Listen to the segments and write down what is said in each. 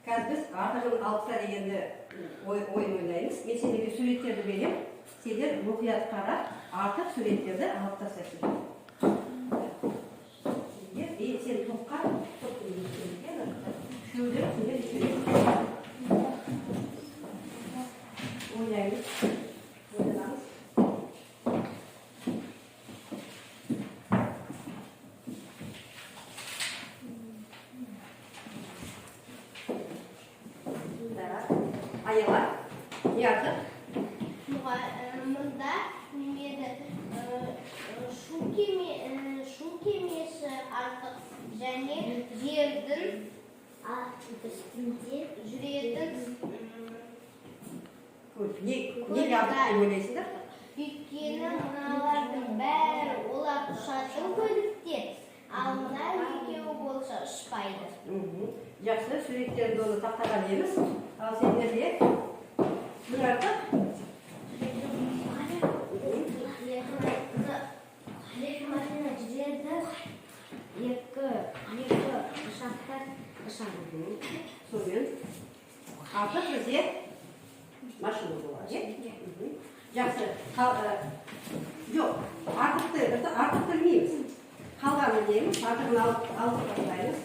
Қазір біз артығын алып таста дегенді ойын ойнаймыз. Мен сендерге суреттерді беремін. Сендер мұқият қарап, артық суреттерді алып тастайсыңдар. Сендер, и сен топқа, топ үшеулер, сендер екеулер. Ойнаймыз. Ойланамыз. Так. Аяла, не артық? Мында немеді шу кемесі артық және жердің үстінде жүретін Көлік. Неге артық деп ойлайсыңдар? Өйткені мыналардың бәрі олар ұшатын көліктер, ал мына екеуі болса ұшпайды. Жақсы, суреттерді оны тақтаға ілеміз. Ал сендерге не артық? Екі машина жүреді, екі ұшақтар ұшады. Сонымен артық бізде машина болады, иә? Жақсы. Жоқ, артықты ілмейміз. Қалғанын ілеміз, артығын алып тастаймыз.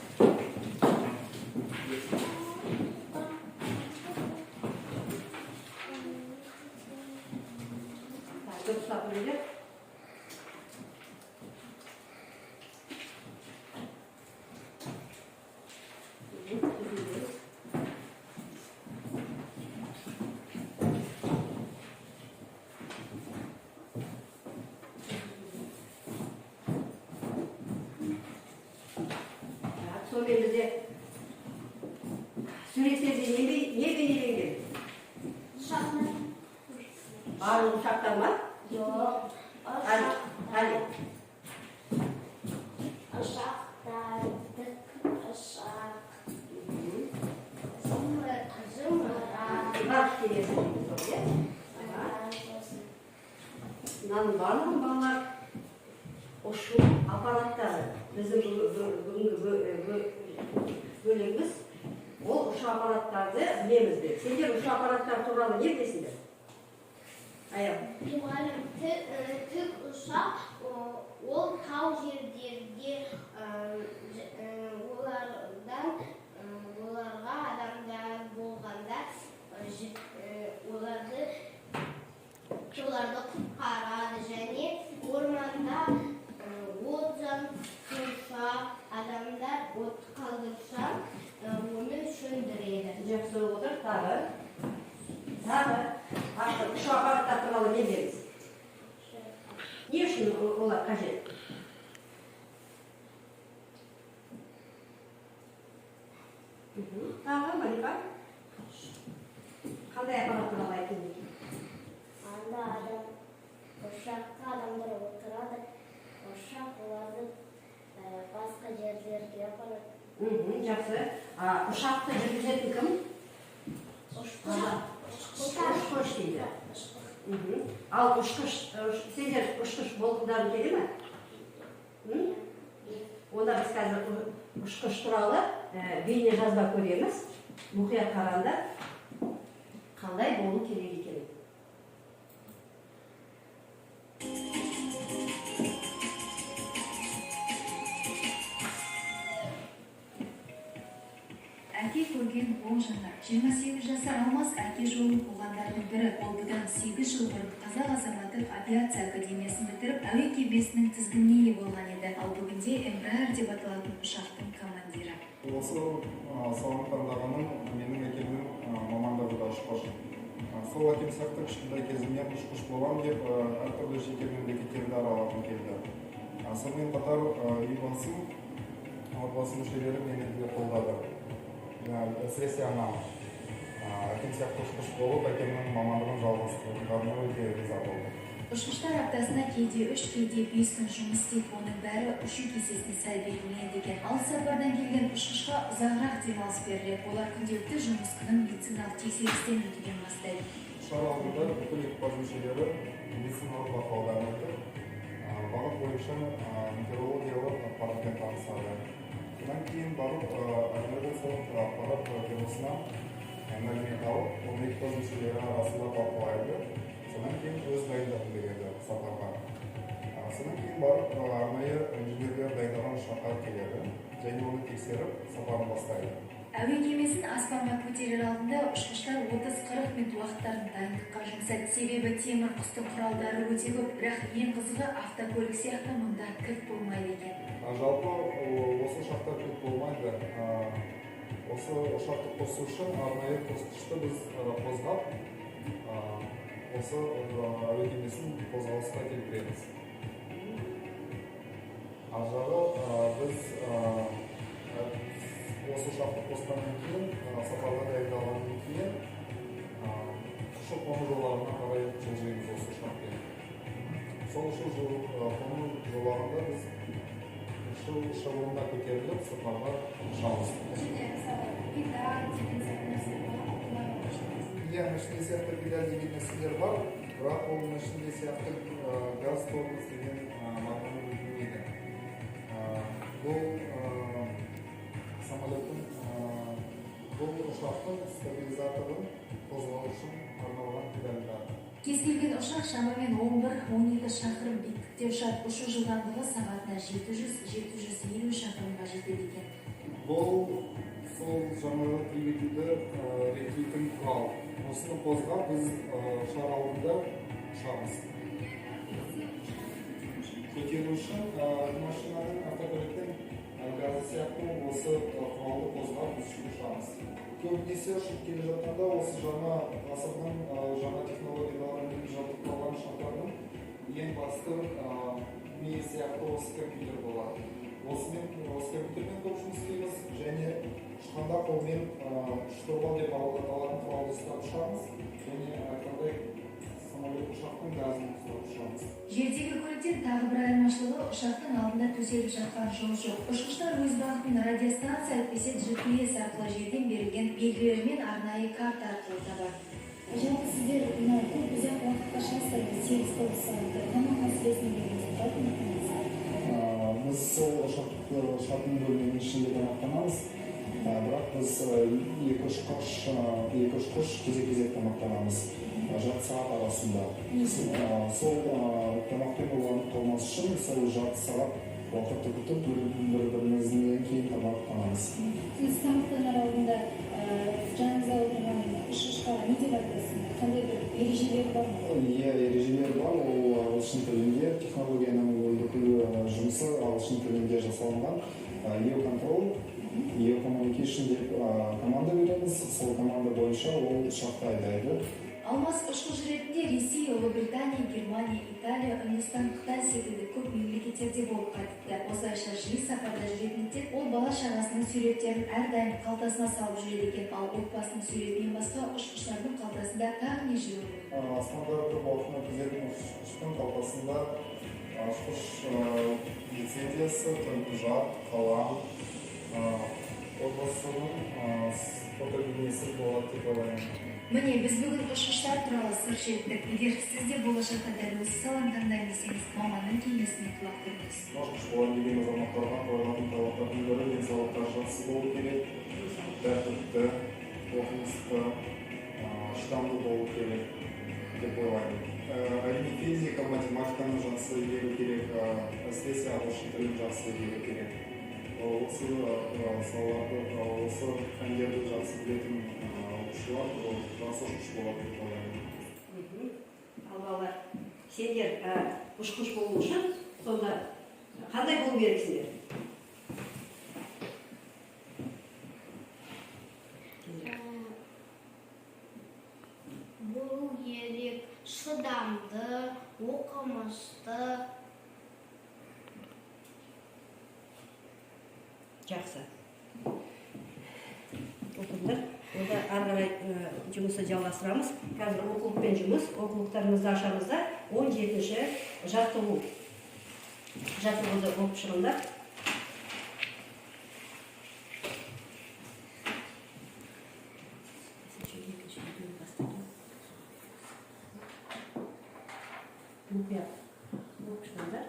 Так, дұрыстап іліңдер. Үзілдіңіз. Так, сонымен бізде суреттерде не бейнеленген? Ұшақтар. Барлық ұшақтар ма? Жоқ. Әли, Әли. Ұшақтар, тікұшақ, зымыран. Ғарыш кемесі дейміз ғой, иә? Мынаның барлығын, балалар, ұшу аппараттары. Біздің бүгінгі бөлігіміз ол ұшу аппараттарды білеміз бе? Сендер ұшу аппараттары туралы не білесіңдер? Аял. Мұғалім, тікұшақ, ол тау жерлерде, оларға адамдар болғанда, оларды құтқарады және орманда от жанып тұрса, адамдар от қалдырса, оны сөндіреді. Жақсы отыр, тағы. Тағы. Артық ұшу аппараттары туралы не білеміз? Не үшін олар қажет? Тағы, Малика? Қандай аппарат туралы айтайын? Анда адам, ұшаққа адамдар отырады, ұшақ оларды басқа жерлерге апарады. Жақсы. Ұшақты жүргізетін кім? Ұшқыш. Ұшқыш дейді. Ал ұшқыш, сендер ұшқыш болғыларың келе ме? Онда біз қазір ұшқыш туралы бейне жазба көреміз. Мұқият қараңдар, қандай болу керек екенін. Әке көрген оң жанар. 28 жасар Алмас әке жолын қуғандардың бірі. Ол бұдан 8 жыл бұрын Қазақ азаматтық авиация академиясын бітіріп, әуе кемесінің тізгініне ие болған еді. Ал бүгінде Embraer деп аталатын ұшақтың командирі. Осы саланы таңдағаным менің әкемнің мамандығы да ұшқыш. Сол әкем сияқты кішкентай кезімнен ұшқыш боламын деп, әртүрлі шетел мемлекеттерді аралағым келді. Сонымен қатар, үй басым, отбасы мүшелері мені де қолдады. Әсіресе анам. Әкем сияқты ұшқыш болып, әкемнің мамандығын жалғастырғанына өте риза болдым. Ұшқыштар аптасына кейде 3, кейде 5 күн жұмыс істейді. Оның бәрі ұшу кестесіне сай белгіленеді екен. Алыс сапардан келген ұшқышқа ұзағырақ демалыс беріледі. Олар күнделікті жұмыс күнін медициналық тексерістен өтуден бастайды. Ұшар алдында бүкіл экипаж мүшелері медициналық бақылаудан өтіп, бағыт бойынша, метеорологиялық ақпаратпен танысады. Содан кейін барып авиациялық ақпарат бюросынан мәлімет алып, оны экипаж мүшелері арасында талқылайды. Содан кейін өз дайындығын береді сапарға. Содан кейін барып арнайы инженерлер дайындаған ұшаққа келеді және оны тексеріп сапарын бастайды. Әуе кемесін аспанға көтерер алдында ұшқыштар 30-40 минут уақыттарын дайындыққа жұмсайды. Себебі темір құстың құралдары өте көп, бірақ ең қызығы автокөлік сияқты мұнда кілт болмайды екен. Жалпы осы ұшақта кілт болмайды. Осы ұшақты қосу үшін арнайы қосқышты біз қозғап, осы әуе кемесін қозғалысқа келтіреміз. Ар жағы біз осы ұшақты қосқаннан кейін, сапарға дайындалғаннан кейін ұшып қону жолағына қарай жылжимыз осы ұшақпен. Сол ұшу қону жолағында біз ұшу ұшағына көтеріліп сапарға ұшамыз. Иә, машина сияқты педаль деген нәрселер бар, бірақ ол машина сияқты газ тормоз деген мағынаны білдірмейді. Бұл самолеттің, бұл ұшақтың стабилизаторын қозғау үшін арналған педальдар. Кез келген ұшақ шамамен 11-12 шақырым биіктікте ұшады. Ұшу жылдамдығы сағатына 700-750 шақырымға жетеді екен. Бұл сол жаңағы двигательді реттейтін құрал. Осыны қозғап біз ұшар алдында ұшамыз. Көтеру үшін машинаның, автокөліктің газы сияқты осы құралды қозғап біз ұшамыз. Көбінесе ұшып келе жатқанда осы жаңа ғасырдың жаңа технологияларымен жабдықталған ұшақтардың ең басты ми сияқты осы компьютер болады. Осымен, осы компьютермен көп жұмыс істейміз және ұшқанда қолмен штурвал деп аталатын құралды ұстап ұшамыз және айтқандай самолет ұшақтың газын ұстап ұшамыз. Жердегі көліктен тағы бір айырмашылығы ұшақтың алдында төселіп жатқан жол жоқ. Ұшқыштар өз бағытын радиостанция әйтпесе GPS арқылы жерден берілген белгілермен арнайы карта арқылы табады. Жалпы сіздер мына көп ұзақ уақытқа шығасыздар, 8-9 сағатта тамақ мәселесіне келген жалпы Біз сол ұшақтың бөлменің ішінде тамақтанамыз, бірақ біз екі ұшқыш кезек-кезек тамақтанамыз жарты сағат арасында. Сол тамақпен уланып қалмас үшін сол жарты сағат уақытты күтіп бір-бірімізден кейін тамақтанамыз. Сіз тамақтанар алдында жаныңызда отырған ұшқышқа не деп айтасыз? Қандай бір ережелер бар ма? Иә, ережелер бар. Ол ағылшын тілінде, технологияның бүкіл жұмысы ағылшын тілінде жасалынған. E-control, e-communication деп команда береміз. Сол команда бойынша ол ұшақты айдайды. Алмас ұшқыш ретінде Ресей, Ұлыбритания, Германия, Италия, Үндістан, Қытай секілді көп мемлекеттерде болып қайтыпты. Осылайша жиі сапарда жүретіндіктен ол бала шағасының суреттерін әрдайым қалтасына салып жүреді екен. Ал отбасының суретінен басқа ұшқыштардың қалтасында тағы не жүруі мүмкін? Аспанда көп уақытын өткізетін ұшқыштың қалтасында ұшқыш лицензиясы, төлқұжат, қалам, отбасының фотобейнесі болады деп ойлаймын. Міне, біз бүгін ұшқыштар туралы сыр шерттік. Егер сіз де болашақта дәл осы саланы таңдаймын десеңіз, маманның кеңесіне құлақ түріңіз. Ұшқыш боламын деген азаматтарға қойылатын талаптардың бірі денсаулықтары жақсы болу керек, тәртіпті, оқымысты, шыдамды болу керек деп ойлаймын. Әрине физика, математиканы жақсы игеру керек, әсіресе ағылшын тілін жақсы игеру керек. Осы салаларды, осы пәндерді жақсы білетін оқушылар жақсы ұшқыш болады деп ойлаймын. Ал балалар, сендер ұшқыш болу үшін сонда қандай болу керексіңдер? Болу керек, шыдамды, оқымысты. Жақсы. Оқыңдар. Онда ары қарай жұмысты жалғастырамыз. Қазір оқулықпен жұмыс, оқулықтарымызды ашамыз да 17-ші жаттығу. Жаттығуды оқып шығыңдар. Мұқият оқып шығыңдар.